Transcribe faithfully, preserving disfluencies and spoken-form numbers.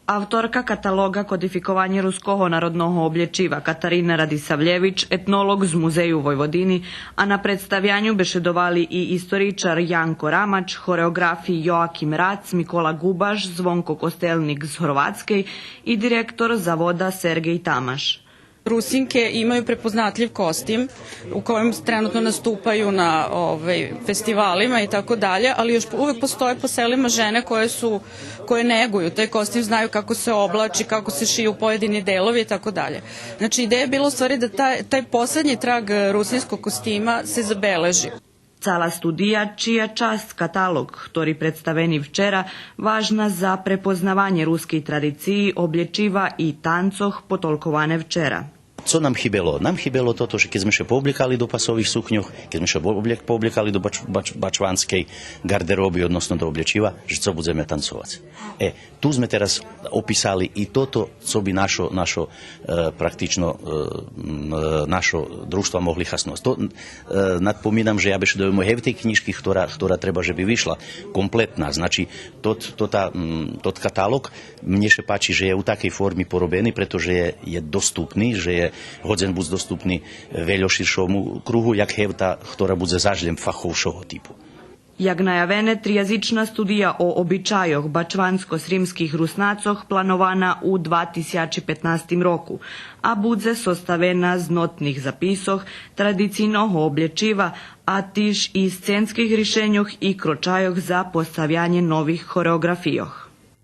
Авторка каталога Кодификованє руского народного облєчива Катарина Радисавлєвич, етнолоґ з Музею Войводини, а на представяню бешедовали и историчар Янко Рамач, хореоґрафи Йоаким Рац, Микола Ґубаш, Звонко Костелник з Горватскей и директор Завода Сергей Тамаш. Rusinke imaju prepoznatljiv kostim u kojem trenutno nastupaju na, ovaj, festivalima i tako dalje, ali još uvek postoje po selima žene koje su, koje neguju taj kostim, znaju kako se oblači, kako se šiju pojedini delovi i tako dalje. Znači, ideja je bila u stvari da taj, taj poslednji trag, e, rusinskog kostima se zabeleži. Цала студия, чия часц каталоґ, хтори представени вчера, важна за препознаванє рускей традициї облєчива и танцох потолковане вчера. Co nam chybělo? Nam chybělo toto, že ked sme ša pooblekali do pasovih sukňoch, ked sme ša oblek-, pooblekali do bač-, bač-, bačvanskej garderoby, odnosno do oblječiva, že co budzeme tancovac. E, tu sme teraz opisali i toto, co bi našo, našo, e, praktično, e, m, e, našo družtva mohli hasnovac. To, e, nadpominam, že ja bešedujemo i o tej knižki, ktorá, ktorá treba, že bi vyšla kompletná. Znači, tot, tota, m, tot katalog, mne ša pači, že je u takej formi porobeni, preto že je, je dostupni, že je godzen buc dostupni, e, veľo širšomu krugu, jak hevta, ktorá budze zaš lєм фаховшого типу. Як наявене, триязична студия о обичайох бачванско-сримских Руснацох планована у два тисячи петнастим року, а будзе составена з нотних записох, традицийного облєчива, а тиж и сценских ришеньох и крочайох за поставянє нових хореоґрафийох.